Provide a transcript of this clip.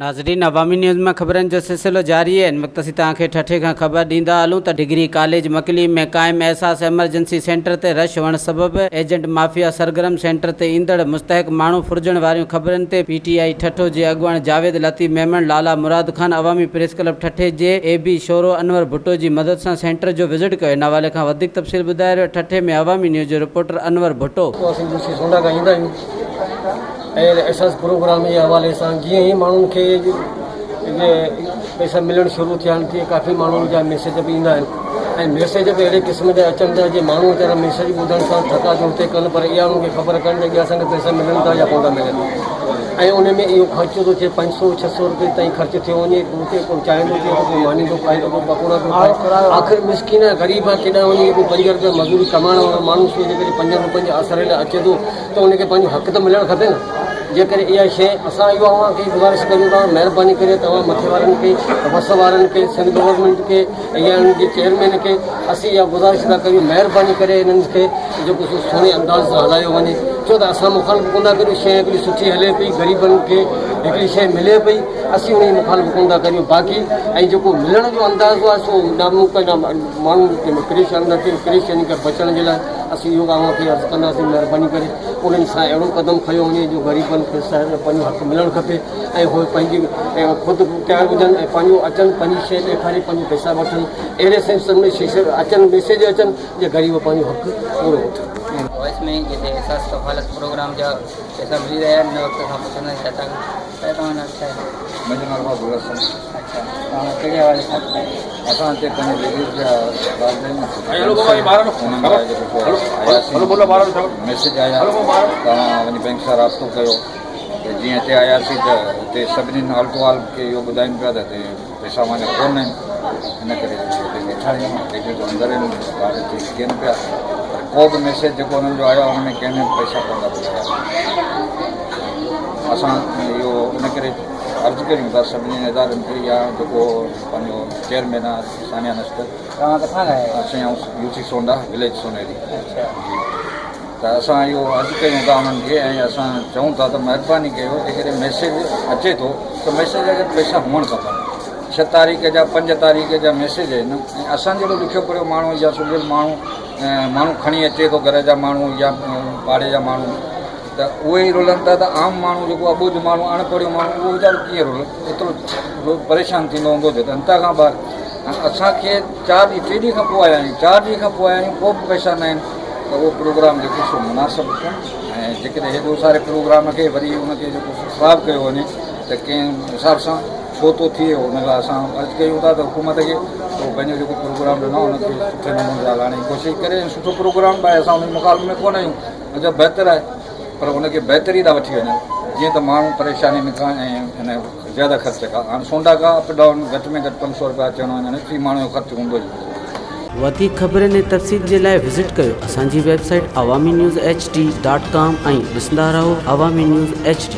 ناظرين عوامي نيوز مان خبرن جو سلسلو جاري آهي هن وقت اسين توهان کي ٺٽي کان خبر ڏيندا هلون ته ڊگري ڪاليج مڪلي ۾ قائم احساس ايمرجنسي سينٽر تي رش هئڻ سبب ايجنٽ مافيا سرگرم سينٽر تي ايندڙ مستحق ماڻهو ڦرجڻ واريون خبرن تي پي ٽي آء ٺٽو جي اڳواڻ جاويد لطيف ميمڻ لالا مراد خان عوامي پريس ڪلب ٺٽي جي اي بي شورو انور ڀٽو جي مدد سان سينٽر جو وزٽ ڪيو ان حوالي کان وڌيڪ تفصيل ٻڌائي رهيو ٺٽي ۾ عوامي نيوز جو رپورٽر انور ڀٽو. اسين يوسي سونڊا کان ايندا آهيون. ۽ احساس پروگرام جي حوالي سان جيئن ئي ماڻهن کي اهي پئسا ملڻ شروع ٿيا آهن تيئن ڪافي ماڻهن جا ميسيج به ايندا آهن ۽ ميسيج به اهڙي قسم جا اچن ٿا جي ماڻهو ويچارا ميسيج ٻڌڻ سان ٿڪا جو اتي ڪن پر اها انهن کي خبر ڪانه ته اڳيان اسان کي پئسا ملن ٿا يا ڪونه ٿا ملن ۽ ان ۾ اهو خرچ ٿو ٿئي پنج سو ڇهه سو روپئي تائين خرچ ٿيو وڃي اتي ڪو چانهه ٿو پيئي ته ڪو ماني ٿو کائي ته ڪو پڪوڙا ٿو کائي آخر مسڪين آهي غريب آهي ڪيڏانهن وڃي جيڪو پنج روپيا مزوري ڪمائڻ وارو ماڻهو سو جيڪڏهن پنجن روپين جي آسري لاء اچي ٿو ته ان کي پنهنجو حق ته ملڻ کپي نه جيڪڏهن اها شيء اسان اهو اوهان کي گذارش ڪريون ٿا مهرباني ڪري توهان مٿي وارن کي وس وارن کي سنڌ گورنمينٽ کي يا انهن جي چيئرمين کي اسين اها گذارش ٿا ڪريون مهرباني ڪري انهن کي جيڪو سو سهڻي انداز سان هلايو وڃي ڇو ته اسان مخالف ڪونه ٿا ڪريون شيء هڪڙي سٺي هلي پئي غريبن کي هڪڙي شيء ملي پئي اسين ان جي مخالف ڪونه ٿا ڪريون باقي ۽ جيڪو ملڻ جو اندازو آهي سو ناممڪن آهي ماڻهو ڪنهن ۾ پريشان نه ٿين پريشاني کان بچڻ جي لاء اسين اهو اوهان کي عرض ڪنداسين مهرباني ڪري انهن سان اهڙو قدم کنيو وڃي جو غريبن کي پنهنجو حق ملڻ کپي ۽ هو پنهنجي خود مختيار هجن ۽ پنهنجو اچن پنهنجي شيء ڏيکاري پنهنجو پئسا وٺن اهڙي سينس ۾ اچن ميسيج اچن جي غريب پنهنجو حق پورو وٺن. وائس ۾ جتي احساس ڪفالت پروگرام جا پئسا ملي رهيا آهن ان وقت اسان پڇنداسين چاچا کان چاچا توهان جو نالو ڇا آهي؟ منهنجو نالو بابو حسن. اڇا توهان ڪهڙي حوالي سان آيا آهيو؟ اسان هتي پنهنجي ليڊيز جا والدين انهن لاء جيڪو سو آياسين ميسيج آيا توهان وڃي بئنڪ سان رابطو ڪيو ته جيئن هتي آياسين ته هتي سڀني آل ٽو آل کي اهو ٻڌائين پيا ته هتي پئسا اوهان جا ڪونه آهن ان ڪري هتي ويٺا آهيون ليڊيز اندر آهن ٻار هتي ڪين پيا پر ڪو به ميسيج جيڪو انهن جو آيو آهي ان ۾ ڪنهن ۾ به پئسا ڪونه ٿا ٻڌايا اسان اهو ان ڪري عرض ڪريون ٿا سڀني ادارن کي يا جيڪو پنهنجو چيئرمين آهي ثانيه نشتر توهان ڪٿان کان آيا آهيو؟ سائين آئون يو سي سونڊا وليج سونهري اڇا جي ته اسان اهو عرض ڪيون ٿا انهن کي ۽ اسان چئون ٿا ته مهرباني ڪيو جيڪڏهن ميسيج اچي ٿو ته ميسيج اگر پئسا هئڻ کپن ڇهه تاريخ جا پنج تاريخ جا ميسيج آهن ۽ اسان جهڙو لکيو پڙهيو ماڻهو يا سڌريل ماڻهو ماڻهو کڻي اچي ٿو گهر جا ماڻهو يا پاڙي جا ماڻهو ته اهي ئي رلن ٿا ته عام ماڻهو جيڪو اٻوجهه ماڻهو اڻ پڙهيو ماڻهو اهو ويچارو ڪيئن رلي ايترو پريشان ٿيندو هوندو جو ته انتها کان ٻاهر ۽ اسان کي چار ڏينهن ٽي ڏينهن کان پوء آيا آهيون چار ڏينهن کان پوء آيا آهيون پوء به پئسا نه آهن ته اهو پروگرام جيڪو سو مناسب ڪونه ۽ جيڪڏهن هيڏو ساري پروگرام کي وري ان کي جيڪو سو خراب ڪيو وڃي ته ڪنهن حساب سان ڇو ٿو ٿئي ان لاء اسان عرض ڪيون ٿا ته حڪومت کي ته پنهنجو جيڪو پروگرام ڏنو ان کي سٺي نموني سان هلائڻ جي ڪوشش ڪري ۽ سٺو پروگرام به آهي اسان ان جي مخالف ۾ ڪونه آهيون اچا بهتر آهي پر ان کي بهتري ڏانهن وٺي وڃن جيئن ته ماڻهو پريشانين کان ۽ ان زياده خرچ کان هاڻ سونڊا کان اپ ڊائون گهٽ ۾ گهٽ 500 روپيا اچڻ وڃڻ في ماڻهو جو خرچ هوندو ئي هوندو. وڌيڪ خبرن ۽ تفصيل جي لاء وزٽ ڪيو اسان جي website Awami news H D dot com ۽ ڏسندا رهو عوامي نيوز ايڇ ڊي.